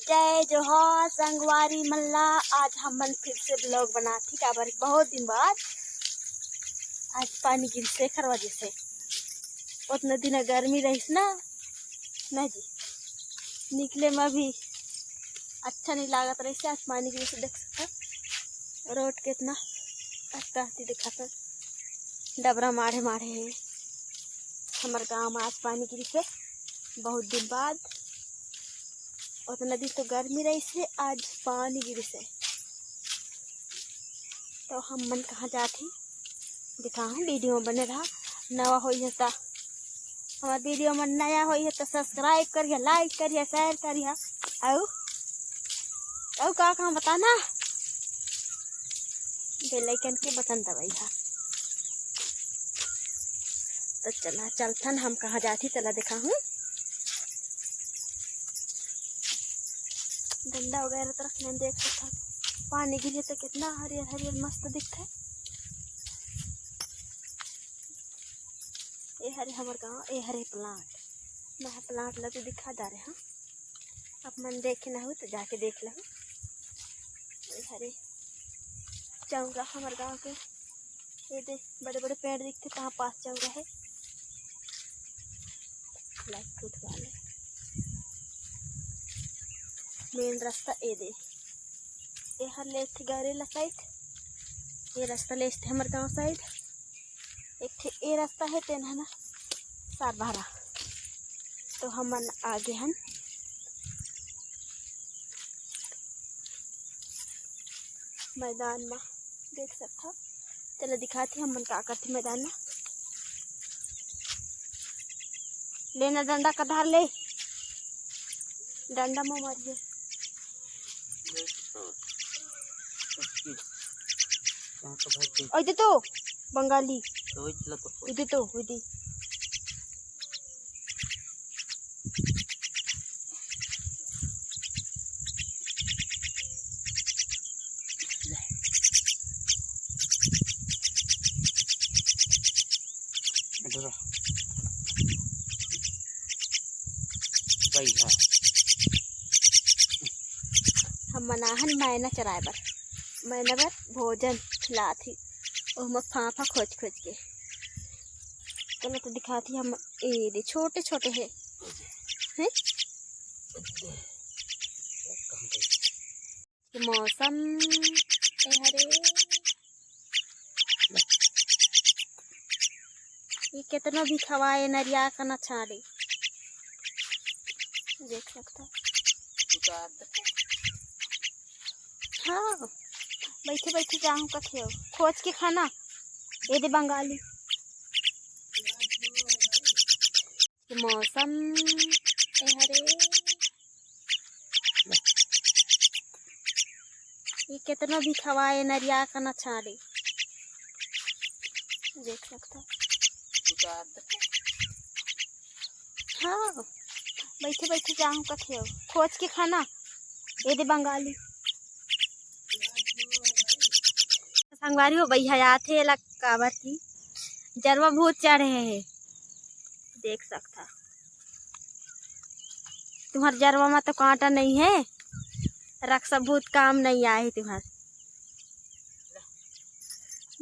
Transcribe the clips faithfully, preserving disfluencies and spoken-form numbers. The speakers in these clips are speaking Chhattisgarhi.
जय जोहार संगवारी मन ला। आज हमन फिर से vlog बनाथी, काबर बहुत दिन बाद आज पानी गिरसे, एखर वजह से। उतना दिन गर्मी रहिस ना, ना जी, निकले में भी अच्छा नहीं लागत रहिस। आज पानी गिरसे, देख सकत हो रोड कितना पक्का थी, देखा तो डबरा माढ़े माढ़े हे। हमर गांव में आज पानी गिरसे बहुत दिन बाद। उतना दिन तो गर्मी रहिस हे, आज पानी गिरसे। तो हम मन कहाँ जात ही, दिखाहूँ, video में बने रहा। नवा होई हे त, हमर video में नया होई हे त subscribe करिहा, like करिहा, share करिहा। अउ, अउ का कहाँ बताना, bell icon के button दबाइहा। तो चला, चलथन, हम कहाँ जात ही, चला दिखाहूँ। डंडा वगैरह तो रखने देख सकत हन। पानी गिरे तो कितना हरियर हरियर मस्त दिखथे। ए हरे हमर गांव, ए हरे plant। मैं plant ला तो दिखा जा रहे हैं। आप मन देखे ना हो तो जाके देख लो। ए हरे चौरा हमर गांव के। ये दे, बड़े बड़े पेड़ दिखथे, कहाँ पास चल रहे। लाइट टूट वाले। मेन रास्ता ये दे, ये हर ले थे गौरेला साइड, ये रास्ता ले थे हमर गांव साइड। एक ठे ये रास्ता है, तेन है ना सारभारा। तो हमन आगे हन मैदान में, देख सकथव। चलो दिखाती हमन का करथे मैदान में। लेना डंडा का धार ले, डंडा में मारिए। ओदे तो बंगाली, ओदे तो ओदे। हम मनाहन मैना चराए बर, मैना बर भोजन खिलात ही, ओमा फाफा खोज खोज के। चलो तो दिखाती हम, ए दे छोटे छोटे है, हैं? के मौसम ए हरे। ये कितनो भी खवाए नरिया का ना छाड़े, देख सकता। हाँ, बैठे बैठे जाऊँ कथे खोज के खाना। ये दे बंगाली। के मौसम ए हरे। ये कितनो भी खवाए नरिया का ना छाड़े, देख सकता। हाँ, बैठे बैठे जाऊँ कथे खोज के खाना। ये दे बंगाली। संगवारी हो, भैया आथे एला काबर की जरवा बहुत चढ़े हे, देख सकता। तुम्हार जरवा में तो कांटा नहीं है, रक्षा बहुत काम नहीं आए तुम्हार।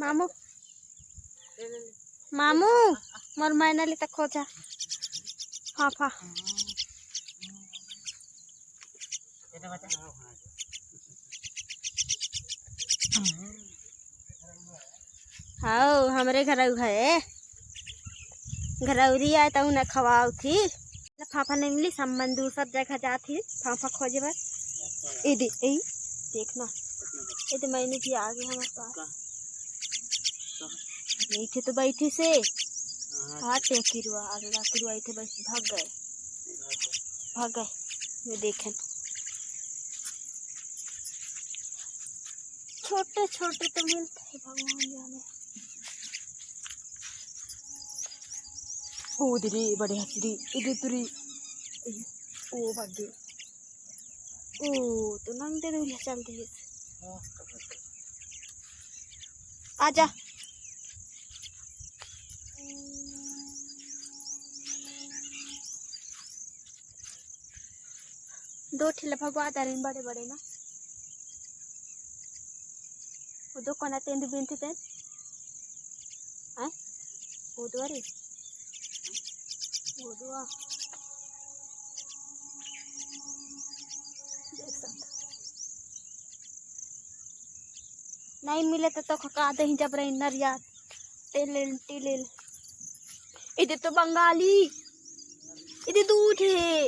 मामू, मामू, मोर मैना ले तक खोजा। हाँ, फा। हाओ, हमरे घर है। घरौरी आए त उन्हें खवाओ थी। फाफा नहीं मिली, सम्मन दूसर जगह जात ही फाफा खोजे बर। ए दे, ए देखना, ए दे मैनू जी आ गए हमारे पास। अरे इथे तो बैठी से। हाँ, ते किरुआ, अगला किरुआ इथे बस भाग गए, भाग गए। ये देखें, छोटे छोटे तो मिलते हैं, भगवान जाने। ओ दे रे, बड़े हंस रे, इधर तुरी। ओ भाग गए। ओ तो नंग दे दुरिया चल दे। आजा। दो ठेला भगवा दारिन बड़े बड़े ना। वो दो कोना तेंदू बिनथे तेन। हैं? वो दो रे। वो दो आ। देख सकता। नहीं मिले तो, तो खका दही जब रही नरिया। टेलेल, टेलेल। इधर तो बंगाली। इधर दू ठे।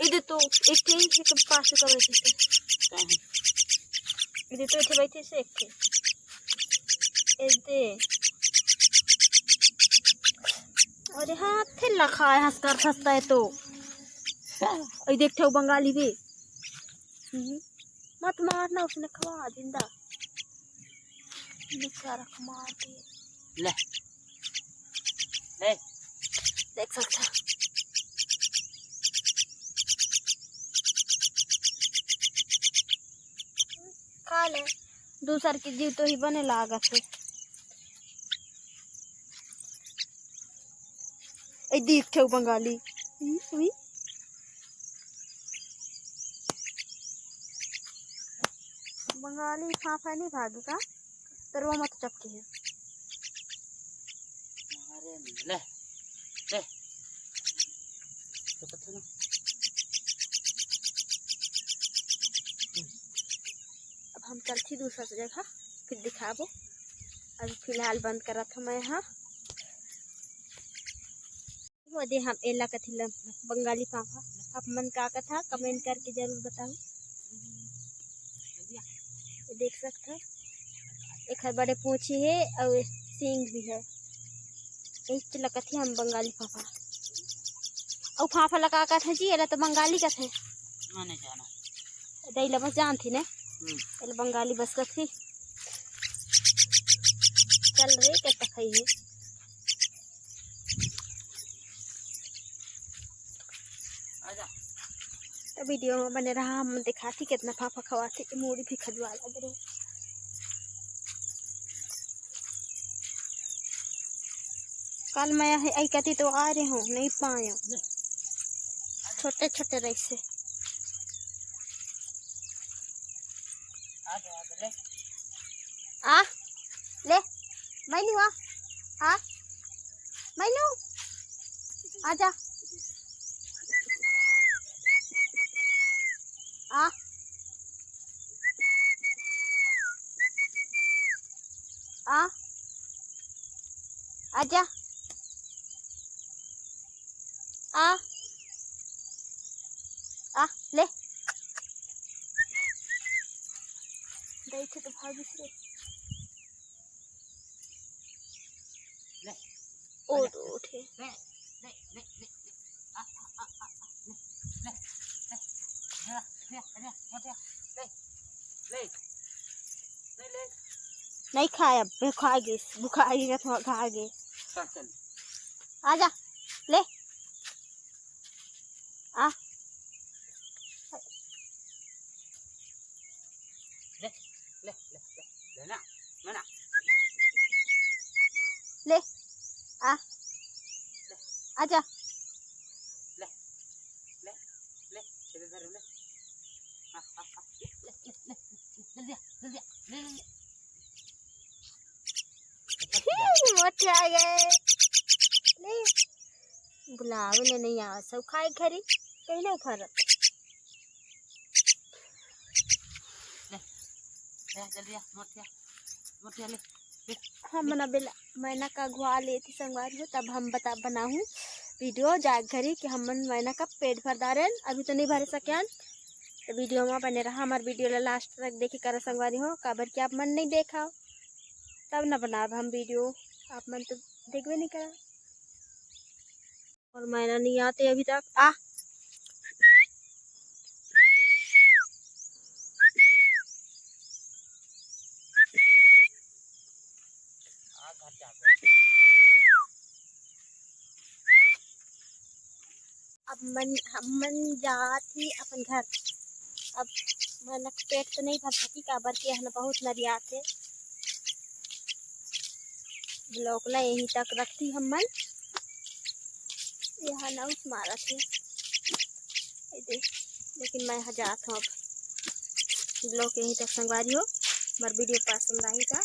इधर तो एक ठे, एक पास करो इधर तो। इधर तो एक ठे बैठे से एक ठे। इधर। अरे हाँ, फिर लखा है, हंस कर हंसता है तो। ओए देख ठे बंगाली बे। हम्म। मत मारना, उसने खवा जिंदा। बेचारा को मार दिए। ले। ले। देख सकते हैं। खा ले। दूसर के जीव तो ही बने लागत है। ए, देख ठेउ बंगाली। ई, ई। बंगाली फाफा नहीं भागी का? तरवा मत चपके है। अरे ले, ले। तो कत्थे ना। अब हम चलथी दूसरा जगह, फिर दिखाबो। अभी फिलहाल बंद करत हूँ मैं यहाँ। वो दे हम एला कथी ला बंगाली फाफा। आप मन का कथा comment करके जरूर बताओ। ये देख सकते हो, एक बड़े पूंछी है और सींग भी है। यही ला कथी हम बंगाली फाफा। और फाफा ला का कथे जी, एला तो बंगाली कथे। मैं नहीं जाना। दैला बस जानथी ना। हम्म। एला बंगाली बस कथी। चल रे, के तखई है। तो video में बने रहा, हम दिखाती कितना फाफा खवाती, मूड़ी भी खजवा लग रही। कल मैं आई कती तो आ रहे हूँ, नहीं पाए, छोटे छोटे रही से। आ, ले। मैनू आ। आ। मैनू। आजा। आ। आ। आजा। आ। आ, ले। गई थे तो भागिस रे। ले। ओ, ले। दो उठे। ले, ले, ले, ले, ले। आ, आ, आ, आ, आ, ले, ले, ले। ले, ले, ले, ले, ले। ले, ले। नहीं, ले। नहीं खाए, अब भुखा गए, भुखा गए, थोड़ा खा गए। चल, चल। आजा, ले। आ। ले, ले, ले, ले, ले ना, ले ना। ले, आ। ले। आजा। ले, ले, ले, इधर धर, ले। हाँ, हाँ, हाँ, ले, ले, ले, ले, जल्दी आ, जल्दी आ, ले, ले, ले। मोटे आ गए। ले। बुलावे ले नहीं आवा, सब खाए घरी, कहीं नहीं उखाड़त। ले, ले, जल्दी आ, मोटिया, मोटिया ले, ले। हम ले। मना बेला मैना का घुआ लेती संगवारी हो, तब हम बता बनाहूँ video जाए घरी कि हमन मैना का पेट भर दारेन, अभी तो नहीं भर सकेन। तो video में बने रहा, हमार video ला last तक देखे करा संगवारी हो, काबर कि आप मन नहीं देखा तब ना बनाब हम video, आप मन तो देखबे नहीं करा। और मैना नहीं आते अभी तक। आ। अब मन, हम मन जात ही अपन घर। अब मैना के पेट तो नहीं भर सकी, काबर के एहन बहुत नरियात हे। Vlog ला यहीं तक रखती हम मन। यहाँ नाउस मारत हे। ये देख। लेकिन मैं ह जात हूँ अब। Vlog यहीं तक संगवारी हो, हमार video पसंद आई था